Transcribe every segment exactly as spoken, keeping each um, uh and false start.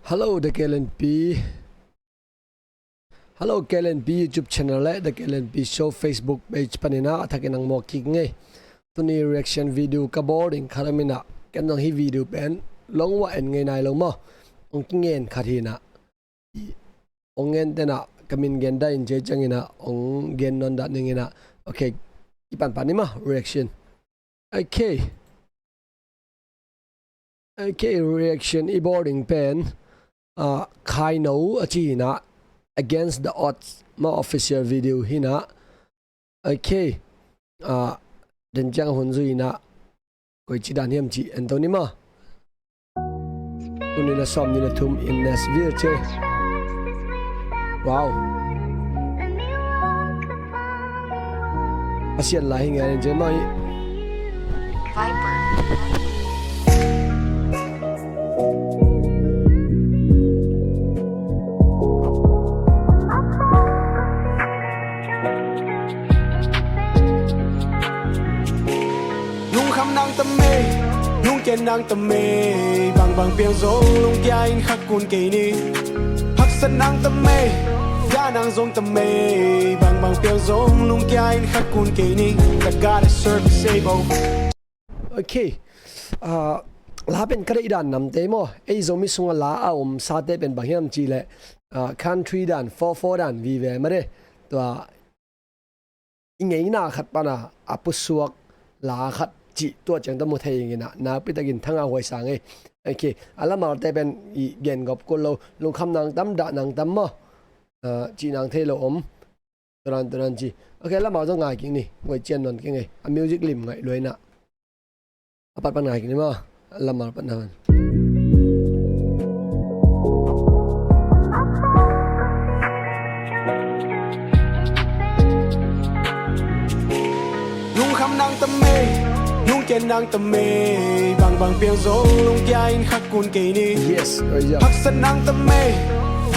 Hello, The K L N P. Hello, K L N P YouTube channel le The K L N P Show Facebook page panin ah a thakin ang muak kik ngei. Tuni reaction video ka bawl ding khat om in ah, ken zong hih video pen lawng uah en ngei nai lo maw. Hong kingen khat hi in ah, hong gen tenah ka min gen dah in, cia ciangin ah hong gen nawn dah ning in ah. Ok, kipan pan ni maw reaction. Ok. Ok, reaction i bawl ding pen, ah, Khaino a ci hi in ah, Against the Odds maw, official video hi in ah. Ok. Ah, den ciang hun zui in ah, koici dan hiam cih en to ni maw. Tul nih le sawmnih le thum in Nashville ci. Wow. Pasian la hi ngen in ci maw hi. Viper. Lungkham nang ta mei, lungkiat nang ta mei, bangbang piang zong lungkia in khat kun kei ni. Haksat nang ta mei, ya nang zong ta mei, bangbang piang zong lungkia in khat kun kei ni. The God is serviceable. Ok. Ah, la pen ka deih dan namte maw. Ei Zomi sungah la a om sate pen bang hiam cih leh, ah, country dan, four four dan vive mah de. Tua i ngeina khat pana a pusuak la khat cih tua ciang tawh mu thei ing in ah, nakpi takin thangah huai sa ngei. Ok, a lamalte pen i gen gawp kul lo, lungkham nang tam, dah nang tam maw? Ah, cih nang thei lo om. Turan, turan ci. Ok, a lama zong ngai kik ni, guai cian nawn kik ngei. A music lim ngaih luai in ah. A pat pan ngai kik ni maw. A lama pat na pan. Lungkham nang ta mei, lungkiat nang ta mei, bangbang piang zong lungkia in khat kun kei ni. Yes, oh yeah. Haksat nang ta mei,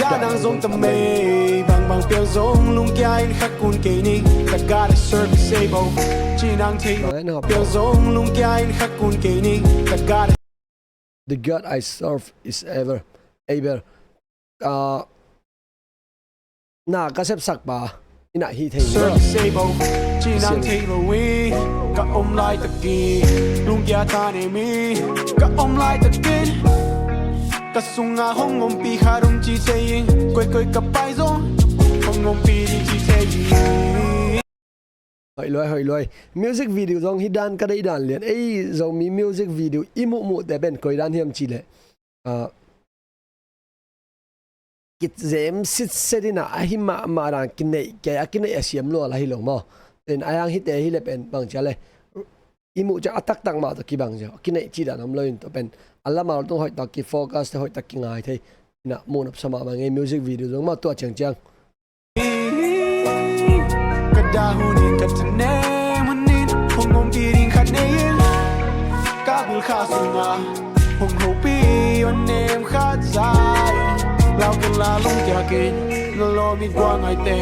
ya nang zong ta mei, bangbang piang zong lungkia in khat kun kei ni. The God is serviceable. Ci nang thei lo. Piang zong lungkia in khat kun kei ni. The God. The God I serve is ever able. Ah, na ka sepsak pa in ah hih thei lo. Serviceable. Ci nang thei lo hi. Ka om laitakin lungkia ta nei mi. Ka om laitakin ka sungah hong ompih khat om ci thei hi. Koikoi ka pai zong hong ompih ding ci thei hi. Hoih luai, hoih luai. Music video zong hih dan ka deih dan lian. Ei Zomi music video i muhmuhte pen koi dan hiam cih leh, ah, kizem sitset in ah, ahi mahmah dan kineih kei, a kineih a siam lua la hi lo maw. Ten a yang hihte hi leh pen bang cia leh, i muh ciang a taktak mah tawh kibang cia, a kineih cih dan om lo in tua pen a lama tung hoihtak kifocus te, hoihtak kingai thei in ah, muh nopsa mahmah ngei music video zong maw tua ciangciang. Ka dah hun in ka thanem hun in hong ompih ding khat nei in, ka bil kha sungah hong hopih hong nem khat zai. Lau ken la lungkiat ken, na lawm in guah ngaite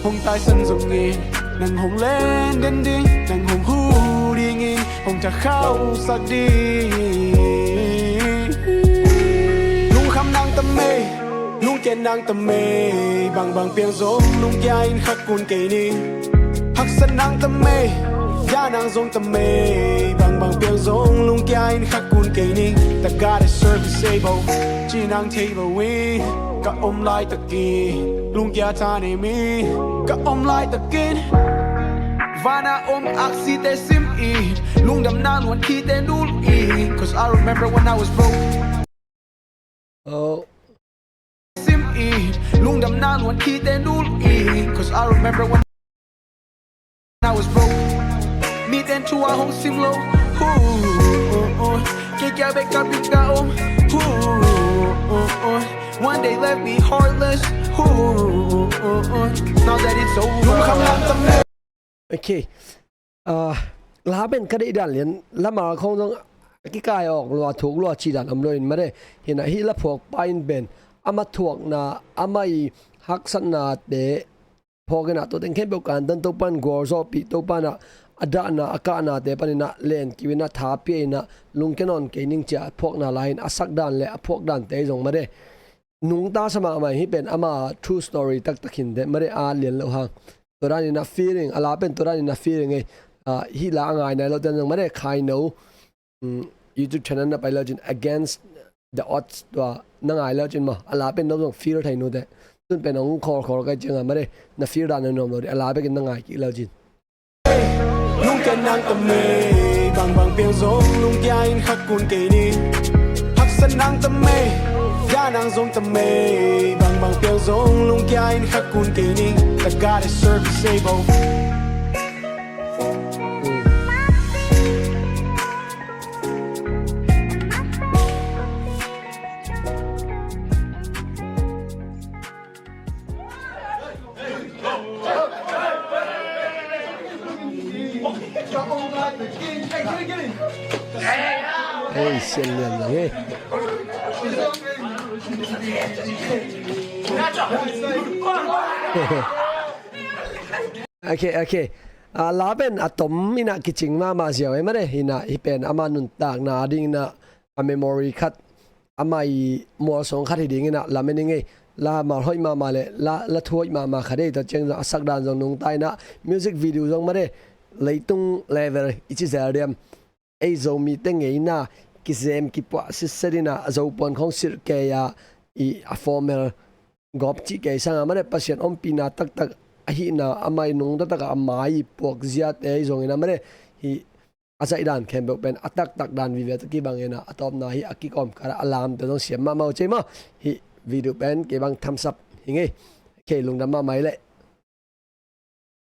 hong taisan zong in, nang hong len den ding, nang hong hu ding in hong thakhauhsak ding. Lungkham nang ta mei, lungkiat nang ta mei, bangbang piang zong lungkia in khat kun kei ni. Haksat nang ta mei, ya nang zong ta mei, bangbang piang zong lungkia in khat kun kei ni. The God is serviceable. Ci nang thei lo hi. Ka om laitakin lungkia ta nei mi. Ka om laitakin van a om aksite sim in, lungdamna luan khite nul in. 'Cause I remember when I was broke. Oh. Sim in, lungdamna luan khite nul in. 'Cause I remember when I was broke. Miten thu a hong sim lo. Ooh, ooh, ooh. Kei kia bek ka bing ka om. Ooh, ooh, ooh, ooh. One day left me heartless. Ooh, ooh, ooh, ooh. Now that it's over. Lungkham nang ta mei. Ok. Ah, la pen ka deih dan lian, lama khong zong kikai awk lua, thuk lua cih dan om lo in mah de. Hi in ah hih la phuakpa in pen amah thuakna, amah i haksatnate phawk in ah, tua teng khempeuh kantan Topa in gualzawhpih, Topa in ah a dahna, a kahnate panin ah len kiu in ah, tha pia in ah, lungkia nawn kei ning ci a phuakna lai in, a sak dan le a phuak dante zong mah de. nungta sa mahmah hi pen ama true story taktak hi inteh, mare, a lian loh hang. Tua dan in a feeling, a la pen tua dan in a feeling ei. Ah, hih la a ngai nai loh ten zong mare, Khaino, mm, YouTube channel na pai lecin, Against the Odds tua na ngai lecin maw, a la pen no zong feel thei nute. Tun pen hong khawlkhawl kai cianga mare, na feel dan na nuam lo ding, a la bekin na ngai kik lecin. Lungkia nang ta mei, bangbang piang zong lungkia in khat kun kei ni. Haksa nang ta mei, ya nang zong ta mei, bangbang piang zong lungkia in khat kun kei ni. The God is serviceable. Hei, sian lian lang e. Ok, ok. Ah, la pen a tom in a kicing mahmah ziau e mare. In a hih pen ama nuntakna ding in a, a memory khat, ama i mualsawng khat hi ding in a lamen ing ei. La mal hoih mahmah le la, la thu hoih mahmah khat ei, tua ciang zong a sak dan zong nungta in a, music video zong mare, leitung level i ci zel diam, ei Zomite ngeina kizem kipuah sitset in a, a Zopuan khawng silh kei a, i a formal gawp cih kei sanga mare, Pasian ompihna taktak ahihna, ama i nung taktak a, ama i puakziate ei zong in a mare, hih a zaih dan khempeuh pen a taktak dan vive tawh kibang in a, a tawpna hih a kikawmkal a lamte zong siam mahmah uh cei maw. Hih video pen kei bang thumbs up hi ing ei. Ok, lungdam mahmah ei leh.